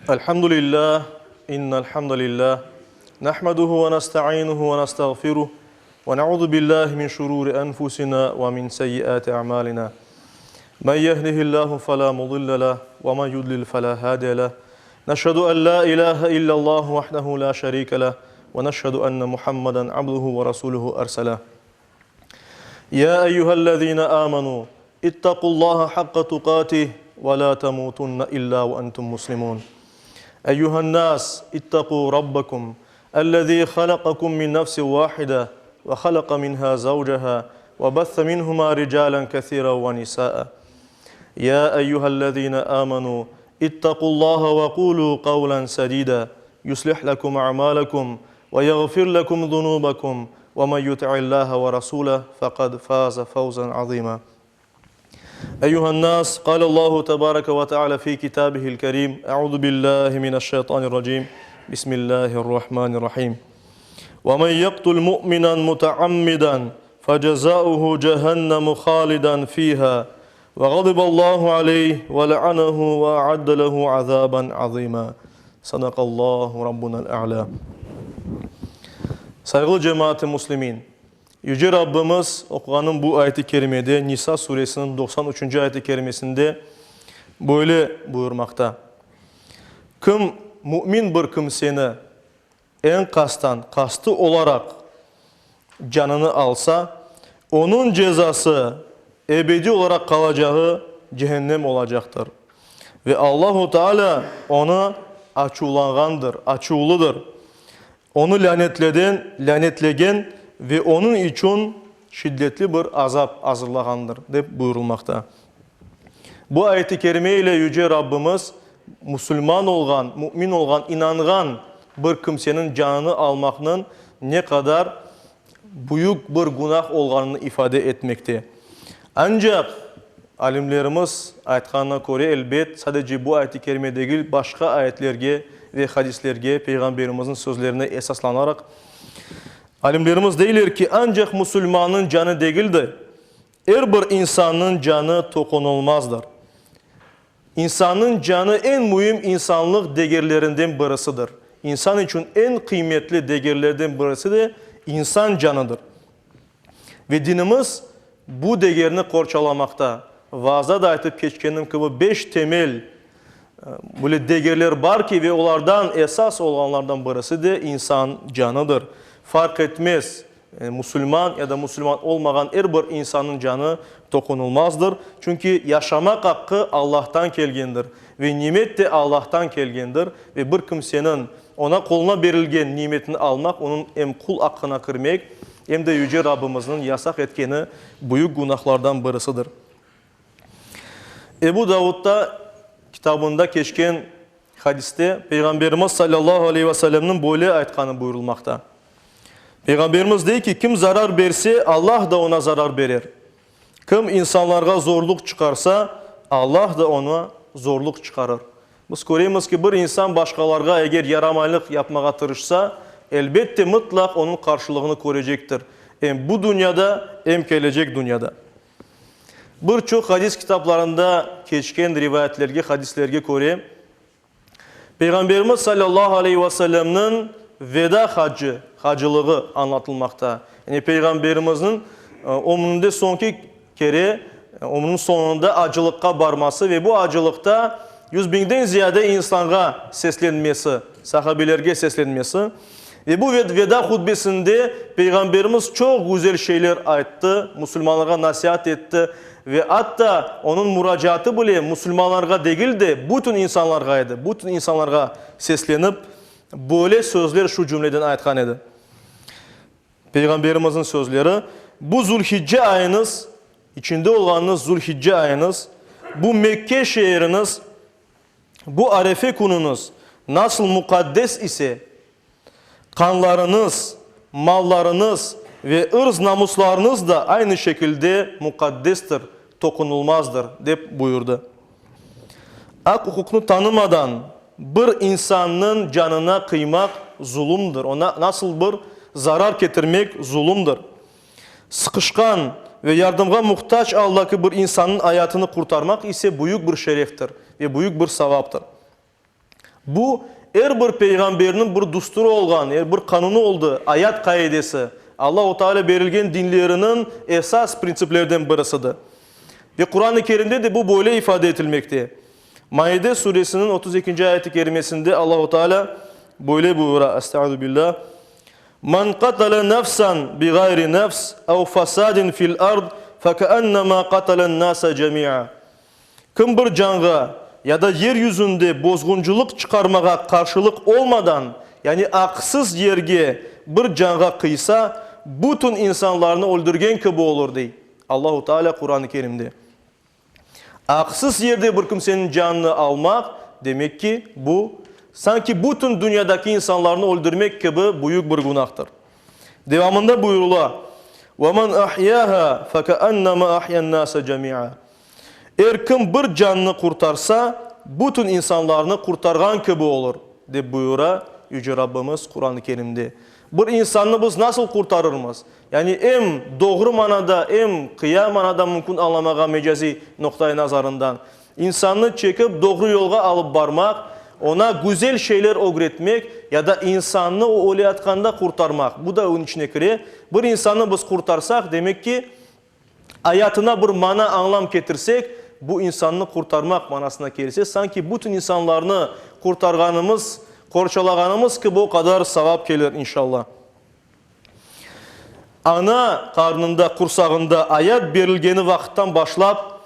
Elhamdülillah, innel hamdalillah, nahmeduhu ve nestainuhu ve nestağfiruh, ve nauzu billahi min şururi enfusina ve min seyyiati a'malina. Men yehdihillahu fela mudille leh, ve men yudlil fela hadiye leh. Neşhedü en la ilahe illallah vahdehu la şerike leh, ve neşhedü enne Muhammeden abduhu ve rasuluhu erseleh. Ya eyyühellezine amenu, ittaqullaha haqqa tuqatih ve la temutunne illa ve entum muslimun. Eyyühen nas, ittaqu rabbakum, ellezî halaqakum min nefsin vâhide ve halaqa minhâ zavceha ve besse minhumâ ricâlen kesîren ve nisâ'a. Ya eyyühellezîne âmenû, ittaqullaha ve qûlû kavlen sedîdâ, yuslih lekum a'mâlekum ve yağfir lekum zunûbekum ve men yuti'illâhe ve rasûleh fekad fâze fevzen azîmâ. Eyyühen nâs, kâlellâhu tebâreke ve teâlâ fî kitâbihil kerîm, Eûzü billâhi mineşşeytanirracîm, Bismillâhirrahmânirrahîm. Ve men yektul mu'minen muteammiden fecezâuhu cehennemu hâliden fîhâ ve gadiballahu aleyh ve le'anehu ve a'adde lehu azâben azîmâ. Sadakallahu Rabbunel A'lâ. Sayğılı cemaat-i muslimin! Yüce Rabbimiz oquğanım bu ayet-i kerimede, Nisa suresiniñ 90 üçünci ayet-i kerimesinde böyle buyurmaqta, Kim mümin bir kimseni eñqastan, qastı olaraq canını alsa, onıñ cezası ebediy olaraq qalacağı cehennem olacaqtır. Ve Allahu Teala onı açuvlanğandır, açuvlıdır. Onı lânetleden, lânetlegen ve onıñ içün şiddetli bir azap azırlağandır, dep buyurılmaqta. Bu ayet-i kerime ile Yüce Rabbimiz musulman olğan, mümin olğan, inanğan bir kimseniñ canını almaqnıñ ne qadar büyük bir günah olğanını ifade etmekte. Ancaq, alimlerimiz aytqanına köre, elbet, sadece bu ayet-i kerime degil, başqa ayetlerge ve hadislerge, Peyğamberimizniñ sözlerine esaslanaraq, alimlerimiz deyler ki, ancaq musulmannıñ canı degil de, Er bir insannıñ canı toqunılmazdır. İnsannıñ canı eñ müim insanlıq degerlerinden birisidir. İnsan içün eñ qıymetli degerlerden birisi de insan canıdır. Ve dinimiz bu degerni qorçalamaqta. Vaazda da aytıp keçkenim kibi, beş temel böyle degerler bar ki, ve olardan esas olğanlardan birisi de insan canıdır. Farq etmez, Musulman ya da musulman olmağan er bir insannıñ canı toqunılmazdır, çünki yaşamaq aqqı Allahtan kelgendir ve nimet de Allahtan kelgendir ve bir kimseniñ oña qoluna berilgen nimetini almaq onıñ em qul aqqına kirmek, em de Yüce Rabbimizniñ yasaq etkeni büyük günahlardan birisidir. Ebu Davudda kitabında keçken hadiste Peyğamberimiz salâllahu aleyhi ve sellemniñ böyle aytqanı buyurılmaqta. Peyğamberimiz dey ki, Kim zarar berse, Allah da oña zarar berer. Kim insanlarğa zorluq çıqarsa, Allah da oña zorluq çıqarır. Biz köremiz ki, bir insan başqalarğa eger yaramaylıq yapmağa tırışsa, elbette mıtlaq onıñ qarşılığını körecektir, em bu dünyada, em kelecek dünyada. Bir çoq hadis kitaplarında keçken rivayetlerge, hadislerge köre, Peyğamberimiz salâllahu aleyhi ve sellemniñ veda hacı, hacılığı añlatılmaqta. Yani Peyğamberimizniñ ömründe soñki kere, ömrüniñ soñunda acılıqqa barması ve bu acılıqta 100 biñden ziyade insanğa seslenmesi, sahabelerge seslenmesi. Ve bu veda hutbesinde Peyğamberimiz çoq güzel şeyler ayttı, musulmanlarğa nasiat etti ve atta onıñ muracaatı bile musulmanlarğa degil de, bütün insanlarğa edi, bütün insanlarğa seslenip, böyle sözler şu cümleden aytqan edi. Peyğamberimizniñ sözleri, Bu Zülhicce ayıñız, içinde olğanıñız Zülhicce ayıñız, bu Mekke şeeriñiz, Bu arefe künüñiz nasıl muqaddes ise, qanlarıñız, mallarıñız ve ırz-namuslarıñız da aynı şekilde muqaddestir, toqunılmazdır, dep buyurdı. Aq-uquqnı tanımadan bir insannıñ canına qıymaq zulumdır, oña nasıl bir zarar ketirmek zulumdır. Sıqışqan ve yardımğa muhtac aldaki bir insannıñ ayatını qurtarmaq ise büyük bir şereftir ve büyük bir savaptır. Bu, er bir peyğamberniñ bir dusturı olğan, er bir qanunı oldı, ayat qaidesi, Allahu Teala berilgen dinleriniñ esas printsiplerden birisidir. Ve Quran-ı Kerimde de bu böyle ifade etilmekte. Maide suresiniñ 32-nci ayet-i kerimesinde Allahu Teala böyle buyura, Estaizu billah, Men qatale nefsen biğayri nefs ev fesadin fil ard fekeennema qatalen nase cemi'a. Kim bir canğa ya da yer yüzünde bozğuncılıq çıqarmağa qarşılıq olmadan, yani aqsız yerge bir canğa qıysa, bütün insanlarnı öldürgen kibi olur, dey Allahu Teala Quran-ı Kerimde. Aqsız yerde bir kimseniñ canını almaq, demek ki, bu, sanki bütün dünyadaki insanlarnı öldürmek kibi büyük bir günahtır. Devamında buyurıla, Ve men ahyâhâ fekeennema ahyen-nâse cemî'a. Er kim bir cannı qurtarsa, bütün insanlarnı qurtarğan kibi olur, dep buyura Yüce Rabbimiz Quran-ı Kerimde. Bir insannı biz nasıl qurtarırmız? Yani em doğru manada, em qıya manada mümkün añlamağa mecaziy noqtai nazarından. İnsannı çekip doğru yolğa alıp barmaq, oña güzel şeyler ögretmek ya da insannı o öleyatqanda qurtarmaq, bu da onıñ içine kire. Bir insannı biz qurtarsaq, demek ki, ayatına bir mana, añlam ketirsek, bu insannı qurtarmaq manasına kelse, sanki bütün insanlarnı qurtarğanımız, qorçalağanımız kibi o qadar savap kelir, inşallah. Ana qarnında, qursağında ayat berilgeni vaqıttan başlap,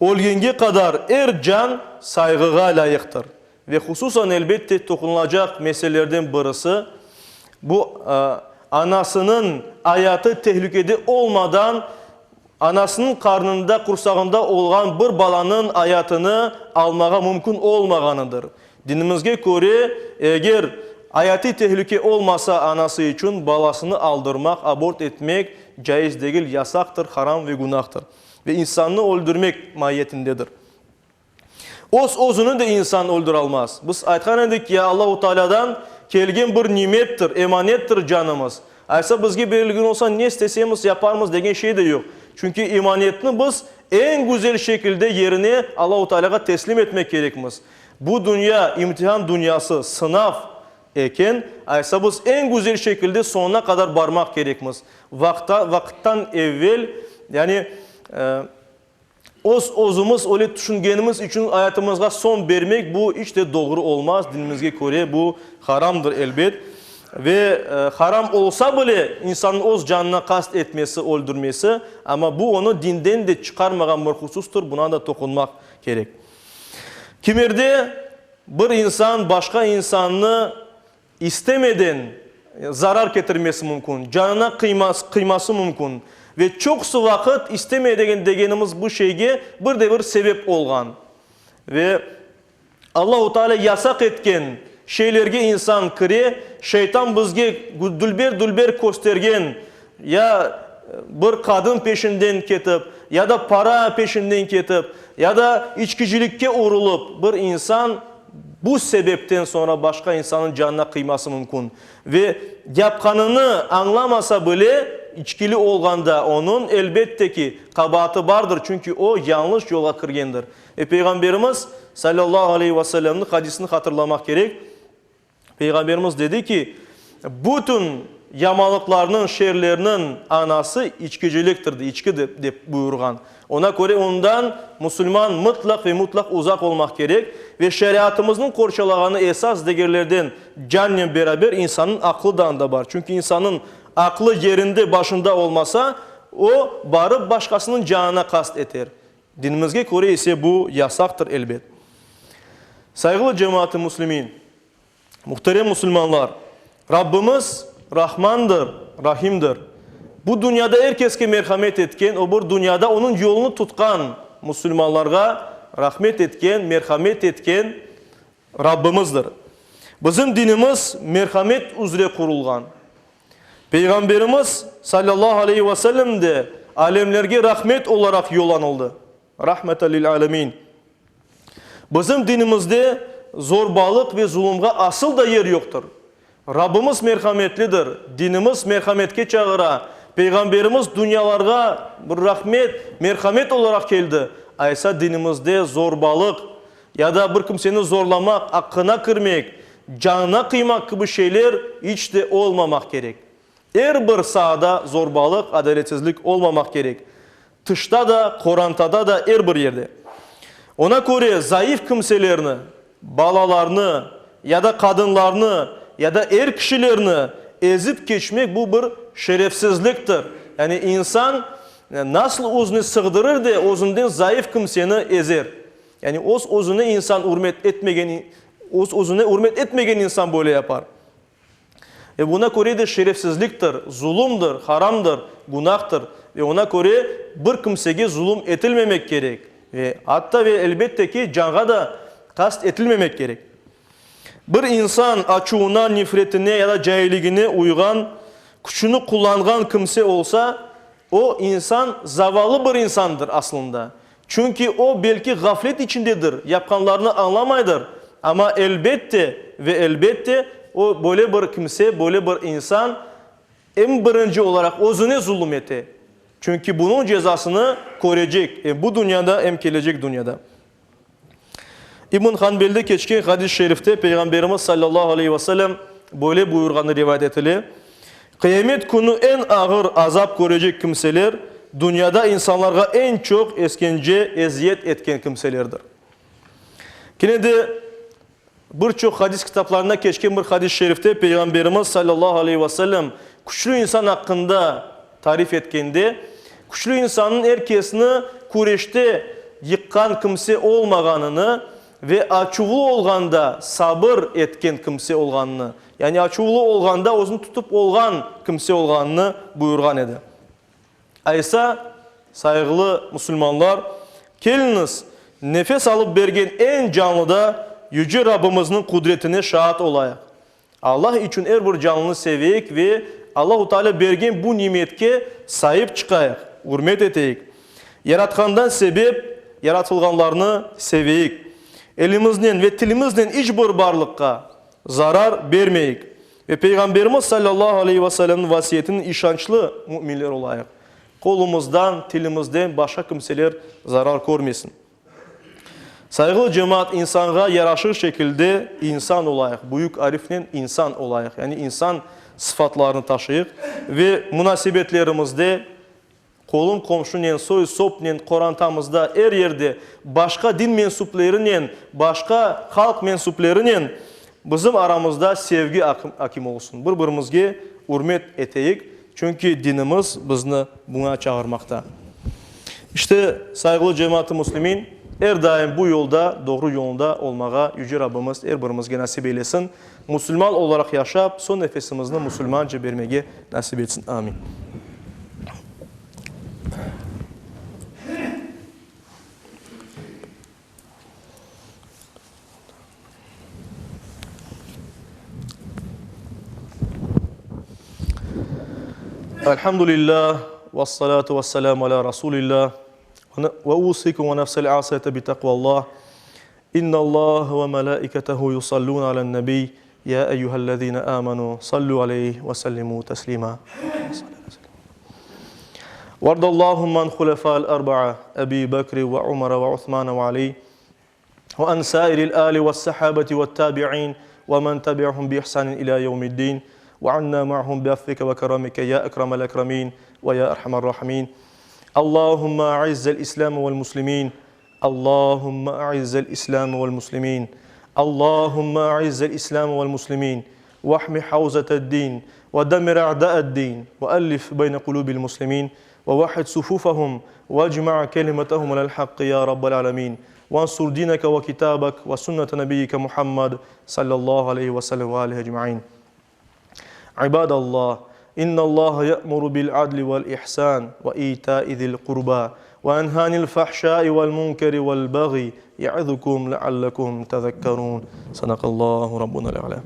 ölgenge qadar er can sayğığa lâyıqtır. Ve hususan, elbette, toqunılacaq meselelerden birisi, bu, anasınıñ ayatı tehlükede olmadan, anasınıñ qarnında, qursağında olğan bir balanıñ ayatını almağa mümkün olmağanıdır. Dinimizge köre, eger ayatiy tehlüke olmasa anası içün balasını aldırmaq, abort etmek, caiz degil, yasaqtır, haram ve günahtır ve insannı öldürmek maiyetindedir. Öz-özüni de insan öldüralmaz. Biz aytqan edik ya, Allahu Tealâdan kelgen bir nimettir, emanettir canımız. Aysa bizge berilgen olsa ne istesemiz yaparmız degen şey de yoq. Çünki emanetni biz eñ güzel şekilde yerine Allahu Tealâğa teslim etmek kerekmiz. Bu dünya imtihan dünyası, sınav eken, aysa biz eñ güzel şekilde soñuna qadar barmaq kerekmiz. Vaqta, vaqıttan evvel, yani, Öz-özümiz öyle tüşüngenimiz içün ayatımızğa soñ bermek, bu iç de doğru olmaz, dinimizge köre bu haramdır, elbet. Ve haram olsa bile, insannıñ öz canına qast etmesi, öldürmesi, amma bu onı dinden de çıqarmağan bir husustır, buna da toqunmaq kerek. Kimerde bir insan başqa insannı İstemeden zarar ketirmesi mümkün, canına qıyması mümkün ve çoqusı vaqıt istemeden degenimiz bu şeyge bir de bir sebep olğan ve Allahu Teala yasaq etken şeylerge insan kire, şeytan bizge dülber-dülber köstergen ya bir qadın peşinden ketip, ya da para peşinden ketip, ya da içkicilikke urulıp bir insan bu sebepten soñra başqa insannıñ canına qıyması mümkün. Ve yapqanını añlamasa bile, içkili olğanda onıñ, elbette ki, qabaatı bardır, çünki o, yañlış yolğa kirgendir. Ve Peyğamberimiz, salâllahu aleyhi ve sellemniñ hadisini hatırlamaq kerek. Peyğamberimiz dedi ki, Bütün yamanlıqlarnıñ, şerlerniñ anası içkiciliktir, içki, dep buyurğan. Ona köre ondan musulman mıtlaq ve mutlaq uzaq olmaq kerek ve şeriatımıznıñ qorçalağanı esas degerlerden cannen beraber insannıñ aqlı da anda bar. Çünki insannıñ aqlı yerinde, başında olmasa, o, barıp başqasınıñ canına qast eter. Dinimizge köre ise bu yasaqtır, elbet. Sayğılı cemaat-ı müslimin, muhterem musulmanlar, Rabbimiz Rahmandır, Rahimdir. Bu dünyada er keske merhamet etken, o bir dünyada onıñ yolunı tutqan musulmanlarğa rahmet etken, merhamet etken Rabbimizdir. Bizim dinimiz merhamet üzre qurulğan. Peyğamberimiz, salâllahu aleyhi ve sellem, de alemlerge rahmet olaraq yollanıldı, rahmeten lil alemin. Bizim dinimizde zorbalıq ve zulumğa asıl da yer yoqtır. Rabbimiz merhametlidir, dinimiz merhametke çağıra, Peyğamberimiz dünyalarğa bir rahmet, merhamet olaraq keldi. Aysa dinimizde zorbalıq. Ya da bir kimseni zorlamaq, aqqına kirmek, canına qıymaq kibi şeyler iç de olmamaq kerek. Er bir saada zorbalıq, adaletsizlik olmamaq kerek. Tışta da, qorantada da, er bir yerde. Ona köre zayıf kimselerni, balalarnı ya da qadınlarnı ya da er kişilerni ezip keçmek bu bir şerefsizliktir. Yani insan nasıl özüni sığdırır de özünden zayıf kimseni ezer? Yani öz özüne insan ürmet etmegen, öz özüne ürmet etmegen insan böyle yapar. Ve buna köre de şerefsizliktir, zulumdır, haramdır, günahtır. Ve ona köre bir kimsege zulum etilmemek kerek. Ve atta ve elbette ki, canğa da qast etilmemek kerek. Bir insan açuvına, nefretine ya da cailigine uyğan, küçüni qullanğan kimse olsa, o insan zavallı bir insandır aslında. Çünki o belki ğaflet içindedir, yapqanlarını añlamaydır, amma elbette ve elbette o böyle bir kimse, böyle bir insan eñ birinci olaraq özüne zulum ete. Çünki bunıñ cezasını körecek em bu dünyada, em kelecek dünyada. İbn Hanbelde keçken hadis-i şerifte Peyğamberimiz sallallahu aleyhi ve sellem böyle buyurğanı rivayet etile, Qıyamet künü eñ ağır azap körecek kimseler, dünyada insanlarğa eñ çoq eskence, eziyet etken kimselerdir. Kene de bir çoq hadis kitaplarında keçken bir hadis-i şerifte Peyğamberimiz sallallahu aleyhi ve sellem küçlü insan aqqında tarif etkende, küçlü insannıñ er kesni küreşte yıqqan kimse olmağanını ve açuvlı olğanda sabır etken kimse olğanını, yani açuvlı olğanda özüni tutıp olğan kimse olğanını buyurğan edi. Aysa, sayğılı musulmanlar, keliñiz, nefes alıp bergen eñ canlıda Yüce Rabbimizniñ qudretine şaat olayıq. Allah içün er bir canlını seveyik ve Allahu Teala bergen bu nimetke saip çıqayıq, ürmet eteyik. Yaratqandan sebep yaratılğanlarnı seveyik. Elimiznen ve tilimiznen iç bir barlıqqa zarar bermeyik ve Peyğamberimiz sallallahu aleyhi ve sellemniñ vasiyetiniñ işançlı müminler olayıq. Qolumızdan, tilimizden başqa kimseler zarar körmesin. Sayğılı cemaat, insanğa yaraşır şekilde insan olayıq, büyük arifnen insan olayıq, yani insan sıfatlarını taşıyıq ve munasebetlerimizde qolum-qomşunen, soy-sopnen, qorantamızda, er yerde başqa din mensüplerinen, başqa halq mensüplerinen bizim aramızda sevgi akim olsun, bir-birimizge ürmet eteyik, çünki dinimiz bizni buña çağırmaqta. İşte, sayğılı cemaat-ı müslimin, er daim bu yolda, doğru yolunda olmağa Yüce Rabbimiz er birimizge nasip eylesin. Musulman olaraq yaşap, soñ nefesimizni musulmanca bermege nasip etsin. Amin. Elhamdülillah, vessalatu vesselamu ala Rasulillah, ve usikum ve nefsel asiyete bi takvallah. İnnallâhe ve melâiketehu yusallûne alen-nebiy, ya eyyühellezîne âmenû, sallû aleyh ve sellimû teslîmâ. Vardallâhumme an hulefâ'l erba'a, Ebî Bekri ve Umere ve Usmane ve Alî, ve an sâiril âli ve's-sahâbeti ve't-tâbi'în ve men tebi'ahum bi-ihsânin ilâ yevmi'd-dîn, ve annâ ma'ahum bi'afvike ve keramike ya ekremel ekremîn ve ya erhamer râhimîn. Allâhumme a'izzel İslâme ve'l-muslimîn, Allahümme a'izzel İslâme ve'l-muslimîn, Allahümme a'izzel İslâme ve'l-muslimîn, ve'hmi havzete'd-din, ve'demmir a'dâ'ed-din, ve'ellif beyne kulûbil muslimîn, ve'vahhid sufûfehum, ve'ecma' kelimetehum alel-hakkı ya Rabbel âlemîn, ve'nsur dîneke ve kitâbek ve sünnete nebiyyike Muhammed sallallahu aleyhi ve sellem ve âlihi ecmaîn. İbadallah, innallaha ye'muru bil adli vel ihsan ve ita'i zil qurba ve yenha anil fahşai vel munkeri vel bagyi ye'izukum leallekum tezekkerun. Sadakallahu rabbunal a'la.